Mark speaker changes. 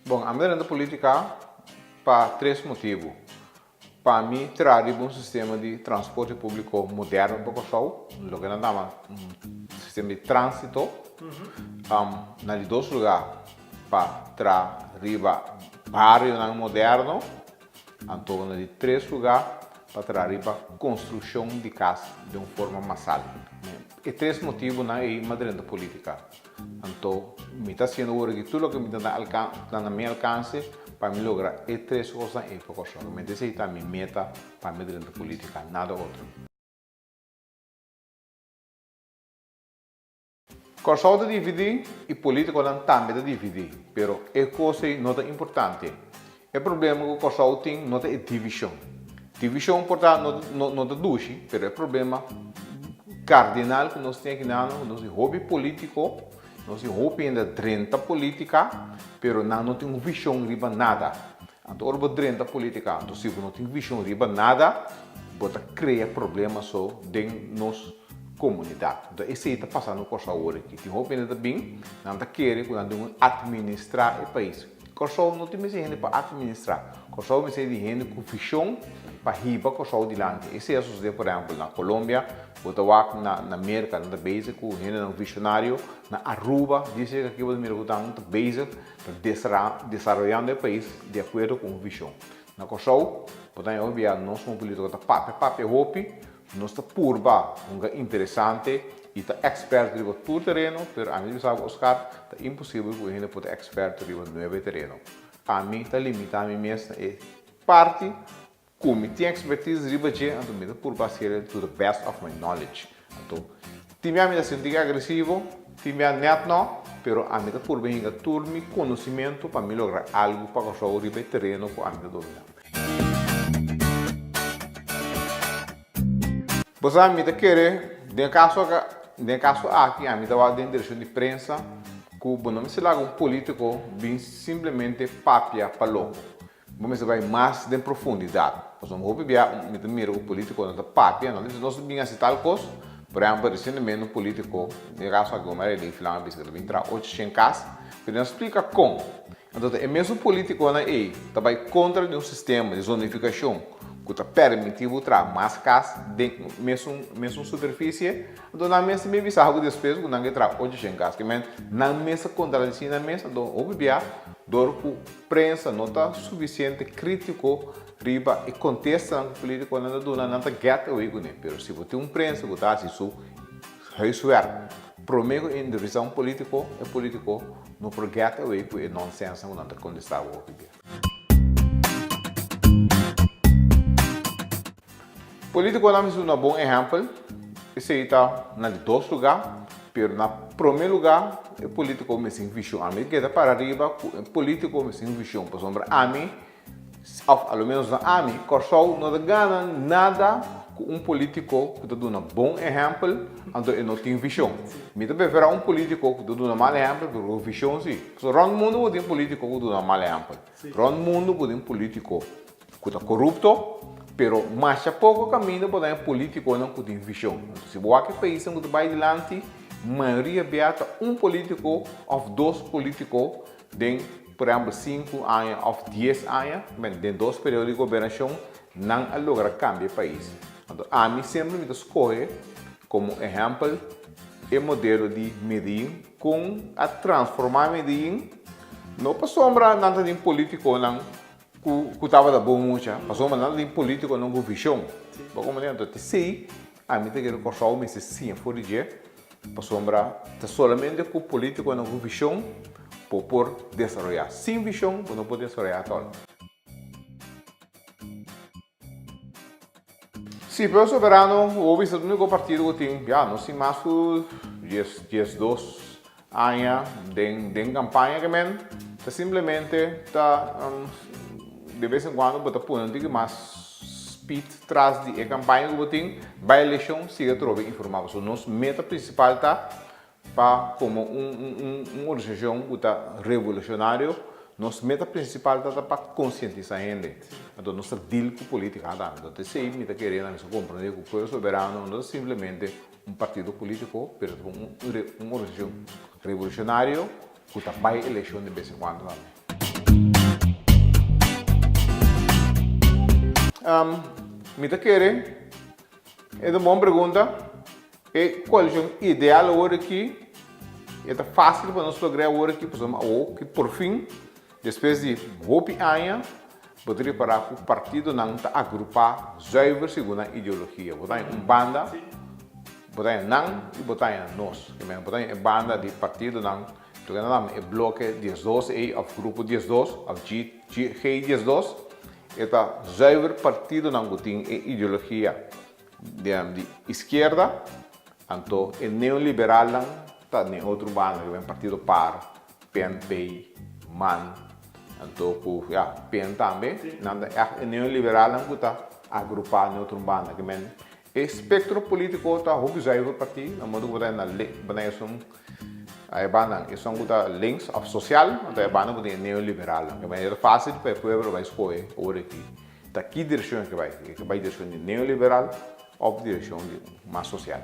Speaker 1: Bon, ami ta drenta politica pa tres motibu. Pa mi traha riba un sistema di transporte públiko moderno pa Kòrsou, loke nan ta yama un sistema di tránsito. Na di dos lugá, pa traha riba barionan moderno. Anto na di tres lugá, pa traha riba konstrukshon di kas den un forma masal. E tres motibunan ei m'a drenta polítika. Anto mi ta hasiendo awor aki tur loke mi ta ta na mi alkanse pa mi logra e tres kosnan ei pa Kòrsou. Realmente esei ta mi meta pa mi drenta polítika, nada otro. Kòrsou ta dividí i polítikonan tambe ta dividí, pero e kos ei no ta importante. E problema ku Kòrsou tin no ta e divishon. Divishon por ta no ta dushi, pero e problema kardinal ku nos tin aki nan ku nos tin hopi polítiko, nos tin hopi hende a drenta polítika, pero nan no tin un vishon riba nada. Anto ora bo drenta polítika, anto si bo no tin vishon riba nada, bo ta krea problema so den nos komunidat. Anto esei ta pasando Kòrsou awor aki. Tin hopi hende ta bin, nan ta kere ku nan tin ku atministrá e pais. Kòrsou no tin mester hende pa atministrá. Kòrsou mester di hende ku vishon pa hiba Kòrsou dilanti. Esei a sosodé por ehèmpel na Colombia, bo ta wak na na Merka nan ta bezig ku hendenan vishonario, na Aruba dise aki bo ta mira ku nan ta bezig ta desaroyando e pais di akuerdo ku un vishon. Na Kòrsou bo ta haña hopi bia nos komo polítiko ta papia papia hopi, nos ta purba hunga interesante i ta èkspèrto riba tur tereno, pero ami ta bisa bo Oscar, ta imposibel ku un hende por ta èksperto riba nuebe tereno. Ami ta limitá mi mes na e parti Ku mi tin expertise riba dje, anto mi ta purba hasiel el to the best of my knowledge. Anto, tin bia mi ta sinti agresivo, tin bia nèt nò, pero ami ta purba hinka tur mi konosimentu pa mi logra algu pa Kòrsou riba e tereno ku ami ta dominá. Bo sa, mi ta kere, den e kaso den e kaso aki ami ta wak den direkshon di prensa ku bo no mester laga un politiko bin simplemente papia pa loko. Bo mester bai mas den profundidat. Pasobra hopi bia mi ta mira ku politikonan ta papia, nan ta bisa nos ta bin hasi tal kos. Por ehèmpel, resientemente un politiko, den e kaso aki Omar Elí Filan a bisa ku ta bin traha ocho shen kas, pero nan splika kon. Anto ta e mesun politikonan ei ta bai kontra di un sistema di zonifikashon ku ta permití bo traha mas kas den mesun mesun superfisie. Anto nan mes ta bin bisa ku despues ku nan ke traha ocho shen kas. Ke men nan mes ta kontradisí nan mes. Anto hopi bia dor ku Prensa no ta sufisiente krítiko riba e kontestanan ku polítikonan ta duna, nan ta get away kuné. Pero si bo tin un prensa ku ta hasi su huiswerk promé ku entrevistá un polítiko, e polítiko no por get away ku e nonsensnan ku nan ta kontestá bo hopi bia. Politiconan mester duna bon ehempel, esey ta na di dos lugar, pero na prome lugar e politico mester tin vision. Ami keda para riba cu e politico mester tin vision, pasobra ami, of a lo menos na ami, Corsou no ta gana nada cu un politico cu ta duna bon ehempel, anto e no tin vision. Mi ta prefera un politico cu ta duna mal ehempel, pero cu vision si. Pasobra rond mundo bo tin politico cu duna mal ehempel, rond mundo bo tin politico Ku ta korupto, pero masha poko kaminda bo ta haña politikonan ku tin vishon. Anto si bo wak e paisnan ku ta bai dilanti, mayoria bia ta un politiko òf dos politiko den por ehèmpel sinku aña òf dies aña, men den dos periodo di gobernashon nan a logra kambia e pais. Anto ami semper mi ta skohe komo ehèmpel e modelo di Medellin kon a transformá Medellin, no pasobra nan ta tin politikonan Ku ku tabata bon mucha, pasobra nan tin politiconan ku vision. Bo comprende? Anto te sei, ami ta kere Kòrsou mester siña for di dje, pasobra ta solamente ku politiconan ku vision bo por desaroyá. Sin vision bo no por desaroyá atòl. Sí, Pueblo Soberano, bo bisa ta único partido ku tin, ya, no sin mas ku dies, 12 aña den, den campaña ke men ta simplemente ta de bes en cuando bo ta pone un tiki mas speed tras di e campaña ku bo tin, bai eleccion sigui atrobe informa bo. So nos meta principal ta Pa komo un un organisashon ku ta revolushonario, nos meta prinsipal ta ta pa konsientisá hende. Anto nos ta deal ku polítika tambe. Anto esei mi ta kere nan mester komprondé ku Pueblo Soberano no ta simplemente un partido polítiko, pero ta un un organisashon revolushonario ku ta bai elekshon di bes en kuando tambe. Mi ta kere, e ta un bon pregunta. E koalishon ideal awor aki, e ta fásil pa nos logr'é awor aki pasobra awor ki por fin, despues di hopi aña, bo ta ripará ku partidonan ta agrupá zuiver segun nan ideologia. Bo ta haña un banda, bo ta haña nan i bo ta haña nos. Bo ta haña e banda di partidonan, loke nan yama e bloke diesdos ei òf grupo diesdos òf G, G 12, e ta zuiver partidonan ku tin e ideologia di iskierda, anto e neoliberalnan ta den otro banda, ku ben partido par, PNP, man, anto ku ya PN tambe, nan ta ègt e neoliberalnan ku ta agrupá den otro banda. Ke men e spektro polítiko ta hopi zuiver partí, na modo ku bo ta na bo ta esun e banda esun ku ta links òf sosial, anto e banda ku tin e neoliberalnan. Ke men e ta fásil pa e pueblo bai skohe ora aki. Ta ki direkshon e ke bai? E ke bai direkshon di neoliberal òf direkshon di mas sosial?